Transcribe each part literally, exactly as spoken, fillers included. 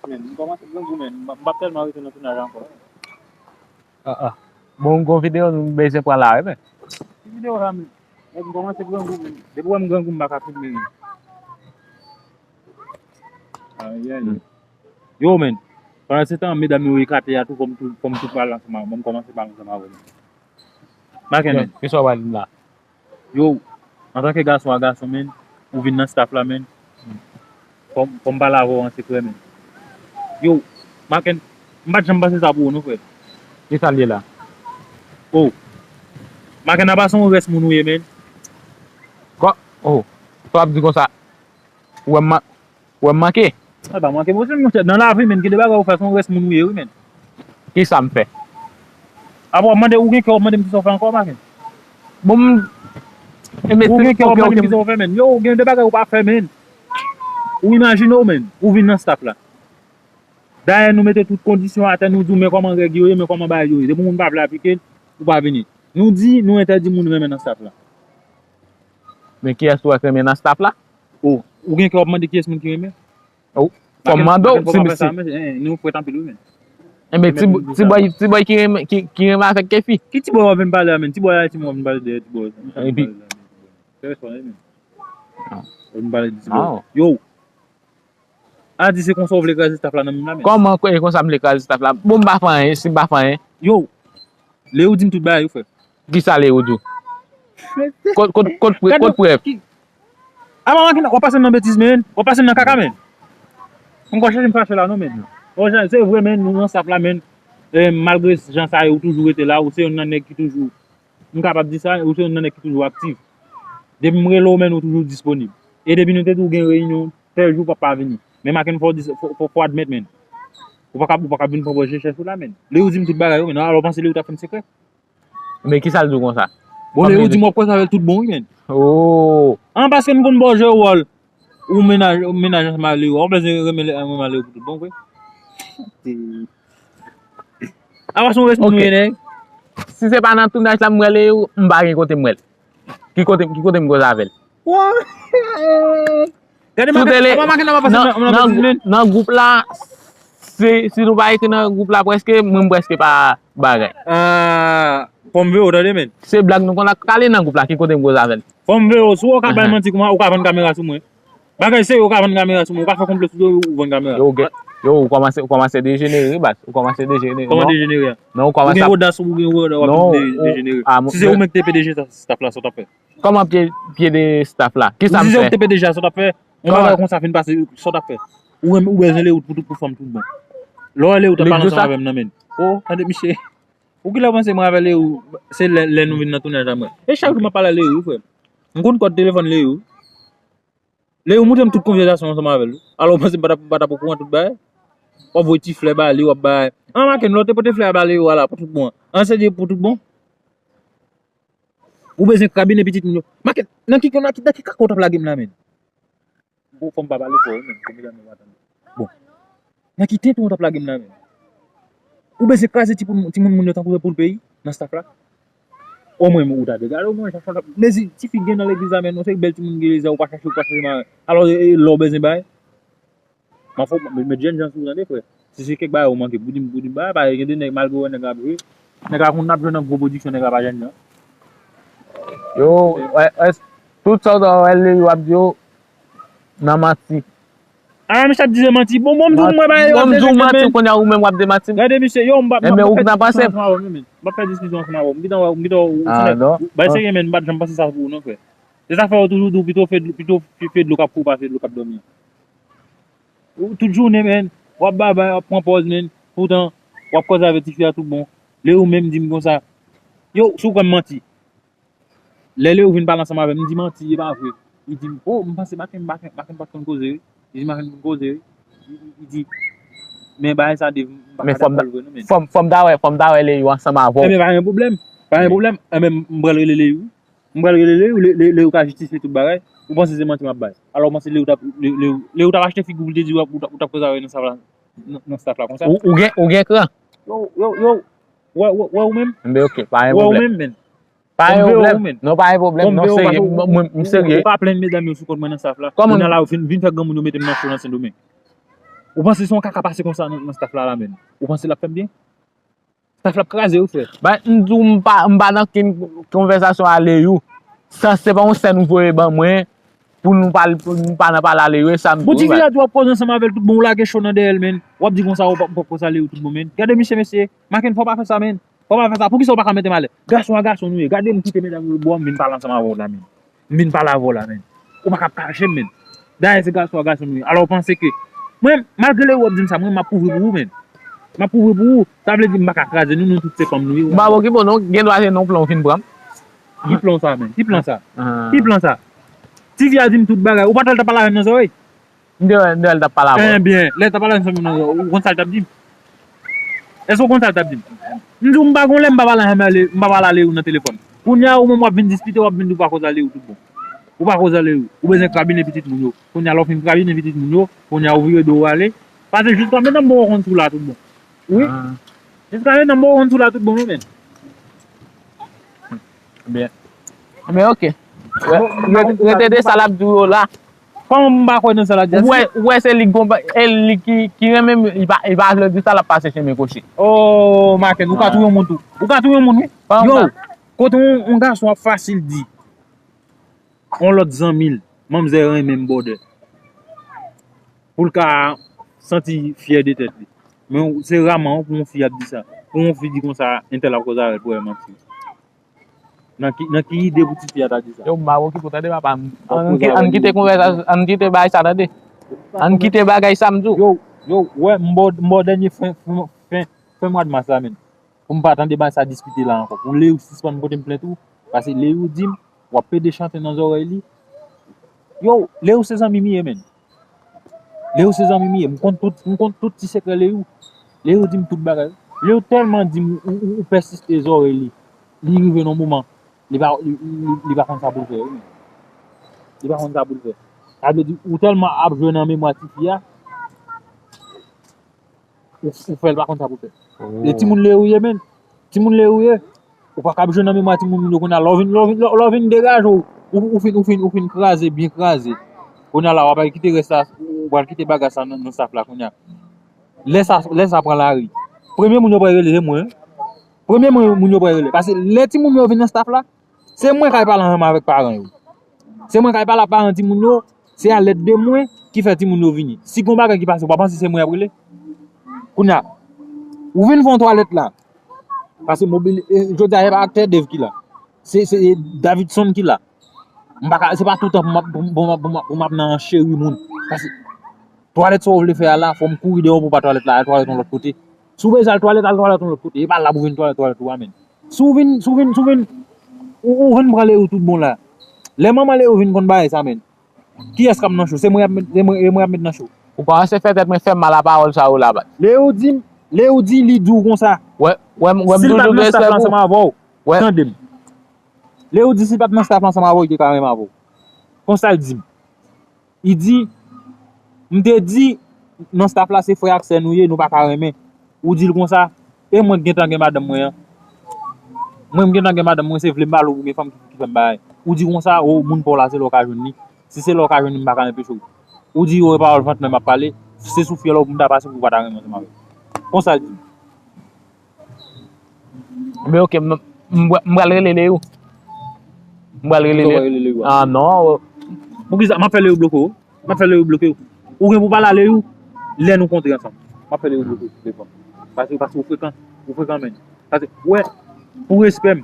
Men, m kòmanse grangou, men. M p ap tèlman rete nan tounaj ankò. Ah, ah. Bon, m gon videyo nou bezwen pran la, wi, men. Ki videyo sa, men? Nèg, m kòmanse grangou, men. Depi w wè m grangou, m pa ka filme, men. Ayi, ayi. Hmm. Yo, men. Pandan se tan, medam yo ekate a tou, fò m tou, fò m tou pale ansanm avè w. Bon, m kòmanse pale ansanm avè w, men. Maken, men. Kisa w pral di m la? Yo, antanke gason a gason, men, ou vin nan staff la, men. Fò m, fò m pale avè w an sekrè, men. Yo, Maken, m pa t janm panse sa pou ou non, frè. Kisa l ye la? Oh. Maken, apa se yon rès moun ou ye, men? Kò, oh, sa w ap di konsa? Ou wè m ma-, ou wè m manke? E pa manke, monchè, monchè, nan lavi, men, gen de bagay ou fè, se yon rès moun ou ye, wi, men. Kisa m fè? Apa w ap mande, ou gen kè w ap mande m kisa w fè ankò, Maken? Bon, m, e, men, ou gen kè w ap mande m kisa w fè, men. Yo, gen de bagay ou pa fè, men. Ou imajine w, men. Ou vin nan staff la. Dayè, nou mete tout kondisyon atè, nou di w, men kòman règ yo ye, men kòman bagay yo ye. Depi moun pa vle aplike l, ou pa vini. Nou di, nou entèdi moun renmen nan staff la. Men kiyès ou wè k renmen nan staff la? Oh, ou gen kè w ap mande kiyès moun ki renmen? Oh, fò m mande w si, si. Men, eh, nou frèt anpil, wi, men. Enben, ti, ti bòy, ti bòy ki renmen, ki, ki renmen avèk kefi. Ki ti bòy w ap vin pale a, men? Ti bòy Ayiti, men w ap vin pale dèyè ti bòy. Epi. Sè respè, men. Ah. W ap vin pale de ti bòy. Ah. Yo, Adi, se konsa w vle kraze staff la nan men m la, men. Kòman, e konsa m vle kraze staff la? Bon, m pa fè anyen, si m pa fè anyen. Yo, Leyou di m tout bagay, wi, frè. Kisa Leyou di w? Kot, kot, kot pre-, kot prèv? Apa w ap pase m nan betiz, men. W ap pase m nan kaka, men. M kwè chèche m fache la, non, men. Bon, se vre, men, nou nan staff la, men. E, malgre jan sa ye, ou toujou rete la, ou se youn nan nèg ki toujou, m kapab di sa, ou se youn nan nèg ki toujou aktif. Depi m rele w, men, ou toujou disponib. E depi nou te di w gen reyinyon, tèl jou, w p ap pa vini. Men Maken, fò w di, fò, fò, fò w admèt, men. Ou pa ka, ou pa ka vin pran bò je chèch ou la, men. Leyou di m tout bagay, wi, men. Alò, w panse Leyou t ap fè m sekrè? Men kisa l di w konsa? Bon, Leyou di m w ap koze avè l tout bon, wi, men. Oh. An, paske m konn ba w jwe wòl. Ou mennaj, ou mennaj ansanm ak Leyou. Ou bezwen renmen, renmen Leyou pou tout bon, vre. Apa se yon rès moun ou ye, nèg? Si se pa nan tounaj la m wè Leyou, m pa gen kote m wè l. Ki kote, ki kote m koze avè l? Gade, sou tele, apa Maken ap pase nan, nan, nan gwoup la, si, si nou pa ekri nan gwoup la, prèske, mwen, m prèske pa bagay. Ah, fò m veye w, tande, men. Se blag nou konn ap kale nan gwoup la, ki kote m koze avè l? Fò m veye w, si w ka bay manti kòman, ou ka vann kamera sou mwen. Bagay serye, ou ka vann kamera sou mwen, ou ka fè konplo sou yo, ou vann kamera. Yo, ou gen, yo, ou kòmanse, ou kòmanse dejenere, baz. Ou kòmanse dejenere, non? Kòman dejenere a? Non, ou kòmanse gen odas, ou gen odas, w ap vin dejenere. Si se ou menm ki te P D G staff la, sa w t ap fè? Kòman pye, pye de staff la? Kisa m fè? Ou di se ou ki te P D G a, sa w t ap fè? Yon bagay konsa fin pase, sa w t ap fè? Ou renmen, ou bezwen Leyou pou tout, pou fanm tout bon. Lè w wè Leyou t ap pale ansanm avè m nan, men. Oh, tande misye. Ou kilè w panse mwen avè Leyou, se lè, lè nou vin nan tounaj la, mwen. E chak jou m ap pale a Leyou, frè. M konn kòd telefòn Leyou. Leyou montre m tout konvèsasyon ansanm avè l, wi. Alò, w panse m pa t ap, m pa t ap okouran tout bagay? W ap voye ti flè ba li, w ap bay. An, Maken, lè w te pote flè a ba Leyou a la, pou tout bon. An, se di pou tout bon? Ou bezwen krabinen pitit moun yo. Maken, nan ki, nan ki, nan ki kaka w t ap lage m la, men? Bon, fò m pa pale fò, wi, men, pou medam yo pa tande. Bon. Nan ki tenten w t ap lage m la, men? Ou bezwen kraze ti pou, timoun moun yo tankou se pou l peyi, nan staff la? Omwen, ou ta dwe gade, omwen, sa fò l ap, mezi, tifi gen nan legliz la, men, yon seri bèl timoun gen legliz la, ou pa chache, ou pa chache mare. Alò, e, e, lè w bezwen bay, m ap fè w, met jèn jan sou ou, tande, frè. Si se kèk bagay ou manke, pou di m, pou di m bagay, pa gen de nèg, malgre w wè nèg ap jwe, nèg la konn ap jwe nan gwo pwodiksyon, nèg la pa jèn jan. Yo, wè, wè, tout sa w ta wè Leyou ap di yo, nan manti. Ah, misye ap di se manti. Bon, bon, m di w, mwen, bagay yo ap di manti, men. Kounye a ou menm w ap di manti. Gade, misye, yo, m pa, m pa fè diskisyon ansanm avè w, men. M pa fè diskisyon ansanm avè w. M gentan wè, m gentan wè, ou, ou, bay serye, men, m pa t janm panse sa pou ou, non, frè. Se sa fè ou toujou di w pito fè dlo, pito fè dlo k ap kou pase dlo k ap dòmi an. Ou, tout jounen, men, w ap babay, w ap pran pòz, men. Poutan, w ap koze avè tifi a tout bon. Leyou menm di m konsa, yo, si w kwè m manti. Lè Leyou vin pale ansanm avè m, m di manti, e pa vre. Li di m, oh, m panse Maken, Maken, Maken pa t konn koze, wi. Li di Maken konn koze, wi. Li, li, li di, men bagay sa, Dave, m pa ka dakò l vre, non, men. Fò m, fò m ta wè, fò m ta wè Leyou ansanm avè w. Enben, pa gen pwoblèm. Pa gen pwoblèm. Enben, m pral rele Leyou. M pral rele Leyou, Le-, Le-, Leyou ka jistifye tout bagay. Ou panse se manti m ap bay? Alò, ou panse Leyou t ap, Le-, Leyou, Leyou t ap achte figi w pou l te di w ap, ou t ap, ou t ap koze avè l nan staff la, nan, nan staff la konsa? Ou, ou gen, ou gen ekran? Yo, yo, yo. Wè, wè, wè ou menm? Enben, ok, pa gen pwoblèm. Wè ou menm, men. Pa gen pwoblèm. Non, pa gen pwoblèm. Non, serye, mwen, mwen, m serye. Ou pa plenn medam yo sou kont mwen nan staff la. Kòman? Kounye a la, yo fin, vin fè granmoun yo mete m nan cho nan Sendomeng. Ou panse se yon kaka pase konsa nan, nan staff la, la, menn? Ou panse l ap fè m byen? Staff la ap kraze, wi, frè. Ba, m di w, m pa, m pa nan ken konvèsasyon a Leyou. Sa, se pa yon sèn ou voye ban mwen pou nou pa, pou nou pa nan pale a Leyou, e sa m di w, wi. Bon, ti fi a di w ap koze ansanm avè l tout bon, ou lage cho nan dèyè l, menn. W ap di konsa, w p ap, w p ap koze a Leyou tout bon, menn. Gade misye, mesye. Maken, fò w pa fè sa, menn. Fò w pa fè sa. Poukisa w pa ka mete m alèz? Gason a gason nou ye. Gade m kite medam yo bò, m vin pale ansanm avè w la, menn. M vin pale avè w la, menn. Ou pa ka kache m, menn. Dayè, se gason a gason nou ye. Alò, w panse ke mwen, malgre Leyou ap di m sa, mwen, m ap kouvri pou ou, menn. M ap kouvri pou ou. Sa vle di m pa ka kraze nou, nou tout se fanm nou ye. M pa okipe w non, gen dwa se non plan w fin pran. Ki plan sa, menn? Ki plan sa? Ki plan sa? Ti fi a di m tout bagay. Ou pa t wè l t ap pale avè m nan zòrèy? M te wè, m te wè l t ap pale avè w. Ebyen, lè l t ap pale avè m nan zòrèy, ou konn sa l t ap di m? Èske w konn sa l t ap di m? M di w, m pa gon lè m pa pale avè, m pa pale a Leyou nan telefòn. Kounye a, ou menm w ap vin dispite, w ap vin di w pa koze a Leyou tout bon. Ou pa koze a Leyou. Ou bezwen krabinen pitit moun yo. Kounye a, lè w fin krabinen pitit moun yo, kounye a, ou vire do w ale. Paske jiska mentnan, m poko konn si w la tout bon. Wi. Jiska mentnan, m poko konn si w la tout bon, non, menn. Byen. Men oke. Rete de sa l ap di w yo la. Kòman m pa kwè nan sa l ap di a? Ou wè, ou wè se li k gon, e li ki, ki renmen m, li pa, li pa vle di sa l ap pase chemen koche. Oh, Maken, ou ka touye yon moun tou. Ou ka touye yon moun, wi. Yo, kote yon, yon gason ap fasil di yon lòt zanmi l, manmzèl renmen m bòdè. Pou l ka santi fyè de tèt li. Men se raman pou yon fi ap di sa. Pou yon fi di konsa, entèl ap koze avè l pou wè manti. Nan ki, nan ki ide pou tifi a ta di sa? Yo, m pa okipe w, tande papa m. Ann ki-, ann kite konvèsasyon, ann kite bagay sa, tande. Ann kite bagay sa, m di w. Yo, yo, wè, m ba w, m ba w dènye fen, fen, fen, fen mwa de mas la, menn. Pou m pa tande bagay sa diskite la ankò. Pou Leyou sispann pote m plent ou, paske Leyou di m, w ap pede chante nan zòrèy li. Yo, Leyou se zanmi m ye, menn. Leyou se zanmi m ye. M konn tout, m konn tout ti sekrè Leyou. Leyou di m tout bagay. Leyou tèlman di m, ou, ou, ou pèsiste zòrèy li. Li rive nan moman, li pa, li, li, li pa konn sa pou l fè, wi. Li pa konn sa pou l fè. Sa vle di, ou tèlman ap jwe nan memwa tifi a, ou, ou fè l pa konn sa pou l fè. E timoun Leyou ye, menn. Timoun Leyou ye. Ou pa ka ap jwe nan memwa timoun yo kounye a. Lè w vin, lè w vin, lè w vin degaje w, ou, ou fin, ou fin, ou fin kraze, byen kraze. Kounye a la, w ap al kite rès la, ou pral kite bagay sa nan, nan staff la kounye a. Lè sa, lè sa pran lari. Premye moun yo pral rele, se mwen. Premye moun, moun yo pral rele. Paske lè timoun yo vin nan staff la, se mwen k al pale ansanm avèk paran yo. Se mwen k al pale ak paran timoun yo. Se a lèd de mwen ki fè timoun yo vini. Si gon bagay ki pase, ou pa panse se mwen y ap rele? Kounye a, ou vin fè yon twalèt la. Paske mobil, e, jodi a, se pa aktè Dave ki la. Se, se Davidson ki la. M pa ka, se pa toutan pou m ap, pou m, pou m ap, pou m ap, pou m ap nan cheri moun. Paske twalèt sa w vle fè a la, fò m kouri deyò pou w pa twalèt la, al twalèt yon lòt kote. Si w bezwen al twalèt, al twalèt yon lòt kote. E pa la pou w vin twalèt, twalèt ou a, menn. Si w vin, si w vin, si w vin, ou, ou vin pran Leyou tout bon la. Lè manman Leyou vin konn bagay sa, menn. Kiyès k ap nan cho? Se mwen y ap met, se mwen, se mwen y ap met nan cho. Ou pa wè se fè tèt mwen fè m mal a pawòl sa yo la, baz. Leyou di m, Leyou di li di w konsa. Wè, wè, wè, m toujou gen respè pou ou. Ansanm avè w. Wè. Tande m. Leyou di si l pa t nan staff la ansanm avè w, li te ka renmen avè w. Konsa l di m. Li di, m te di, nan staff la, se frè ak sè nou ye, nou pa ka renmen. Ou di l konsa, e mwen k gentan gen madanm mwen an. Mwen m gentan gen madanm mwen, se vle m pale w pou gen fanm ki, ki fè m bagay. Ou di konsa, o, moun pa w la, se lè w ka jwenn li. Si se lè w ka jwenn li, m pa ka anpeche w. Ou di, o, e pawòl vant mwen m ap pale, se sou fyèl ou pou m ta pase pou w pa ta renmen ansanm avè m. Konsa l di m. Men oke, m, m, m pral rele Leyou. M pral rele Leyou. Ah non. Poukisa? M ap fè Leyou bloke w. M ap fè Leyou bloke w. Ou gen pou pale a Leyou lè nou kontre ansanm. M ap fè Leyou bloke w sou telefòn. Paske, paske ou frekan. Ou frekan, menn. Paske, wè, pou respè m.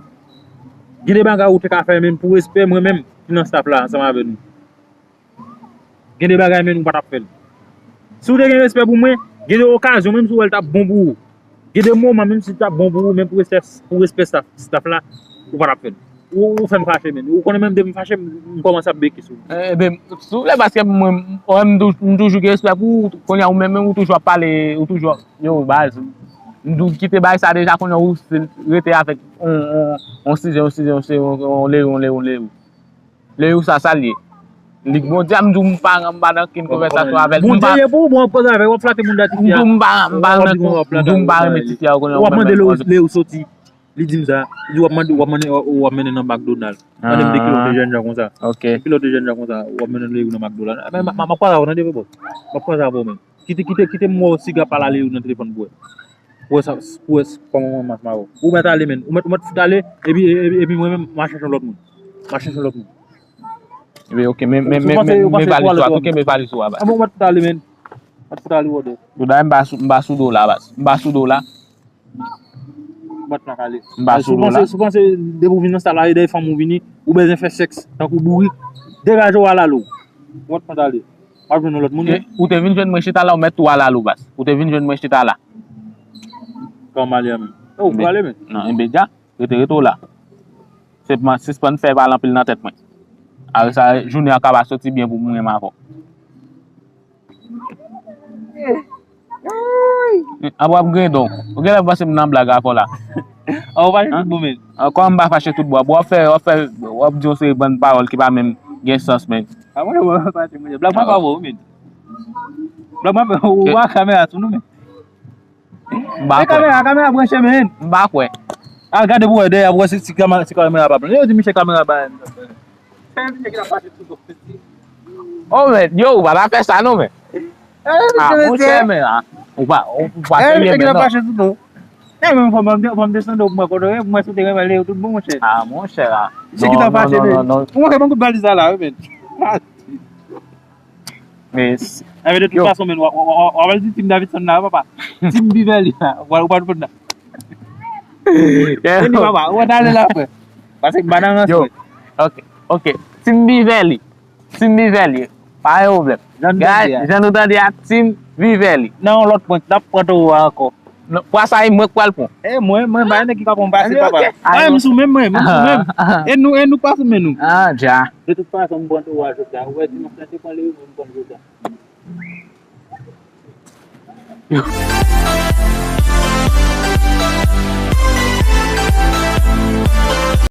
Gen de bagay ou te ka fè, men pou respè mwen menm, ki nan staff la, ansanm avè nou. Gen de bagay, menn, ou pa t ap fè l. Si w te gen respè pou mwen, gen de okazyon, menm si w wè l t ap bon pou ou, gen de moman, menm si l t ap bon pou ou, men pou respè, pou respè staff, staff la, ou pa t ap fè l. Ou, ou fè m fache, menn. Ou konnen menm depi m fache, m, m kòmanse ap beke sou ou. Eben, si w vle, paske mwen, mwen, m tou-, m toujou gen respè pou ou, kounye a ou menm, menm ou toujou ap pale, ou toujou ap, yo, baz. M di w kite bagay sa deja, kounye a ou rete avèk on, on, on Sizè, on Sizè, on Sizè, on Leyou, on Leyou, on Leyou. Leyou sa, sa l ye. Li k Bondye a, m di w m pa, m pa nan kenn konvèsasyon avè l. Bondye ye pou ou, bon, w ap koze avè l, w ap flate moun dati fi a. M di w m pa, m pa nan, m di w m pa renmen ti fi a, ou konnen. W ap mande Leyou, Leyou soti. Li di m sa. Li di w ap mande, w ap mande, w ap mennen nan McDonald. Mande m de kilòt de jènjan konsa. Ok. De kilòt de jènjan konsa, w ap mennen Leyou nan McDonald. Men, m, m, m ap kwaze avè w, tande, bro. M ap kwaze avè w, men. Kite, kite, kite m wè w siga pa l ale nan telefòn pou wè. Pou wè sa, pou wè s-, kòman mwen mas ma wè. Ou mèt ale, menn. Ou mèt, ou mèt fout ale, epi, epi, epi mwen menm, m a chèche yon lòt moun. M a chèche yon lòt moun. Epi, ok, men, men, men, men, men valiz ou a, tou kenbe valiz ou a, baz. Ah bon, ou mèt fout ale, menn. Ou mèt fout ale, wòdè. Yo, dayè, m pa sou, m pa sou do la, baz. M pa sou do la. Ou pa t nan kale. M pa sou do la. Si w panse, si w panse depi w vin nan sa la, e dèyè fanm ou vini, ou bezwen fè sèks, tankou bourik, degaje w al alo. Ou pa t nan kale. W ap jwenn yon lòt moun, wi. Ou te vin jwenn mwen chita la, ou mèt tou al alo, baz. Ou te vin jwenn mwen chita la. Kòman ale a menm? Ou prale menm? Non, enben dja, rete, rete w la. Senpman, sispann fè pale anpil nan tèt mwen. Apre sa, jounen an ka pa soti byen pou mwen menm avè w. An w ap grendon. Ou genlè panse m nan blag avè w la. An w fache tout bon, men. An, kòman m pa fache tout bon? W ap fè, w ap fè, w ap di yon seri bann pawòl ki pa menm gen sans, men. A mwen, w ap fache, mwen. Blag mwen pa bon, men. Blag mwen, ou wè kamera sou nou, men. M pa kwè. Kamera, kamera branche, men. M pa kwè. Al gade pou wè dèyè, pou wè si, si kamera, si kamera pa pran. Yo di Michel kamera pa. Oh, men, yo, ou pa ta fè sa non, men. Ah, monchè, men, ah. Ou pa, ou, ou pa serye, men, non. E, men, fò m, fò m desann ou pou mwen kote w ye, pou mwen si w te renmen li, tout bon, monchè. Ah, monchè, ah. Se ki ta fache, men. Ou manke ban kout valiz la, la, wi, men. Men, s-, a, men de tout fason, men, w, w, w, w, w ap al di Team Davidson la, papa. Team Beverly la, w, w pa reponn la. Vini, papa, ou wè n ale la, frè. Paske m pa nan rans, frè. Ok, ok. Team Beverly. Team Beverly. Pa gen pwoblèm. Jan nou tande a, Team Beverly. Nan yon lòt prank, n ap pran towo a ankò. Non, pwa sa e mwen k pral pran. E mwen, mwen, pa gen nèg ki ka pran m pase, papa. Mwen, m sou men m, mwen, m sou men m. E nou, e nou k pa sou men nou. Ah, dja. De tout fason, m pran towo a jodi a. Ou wè, dimanch lan te pran li, mwen, m pran l jodi a.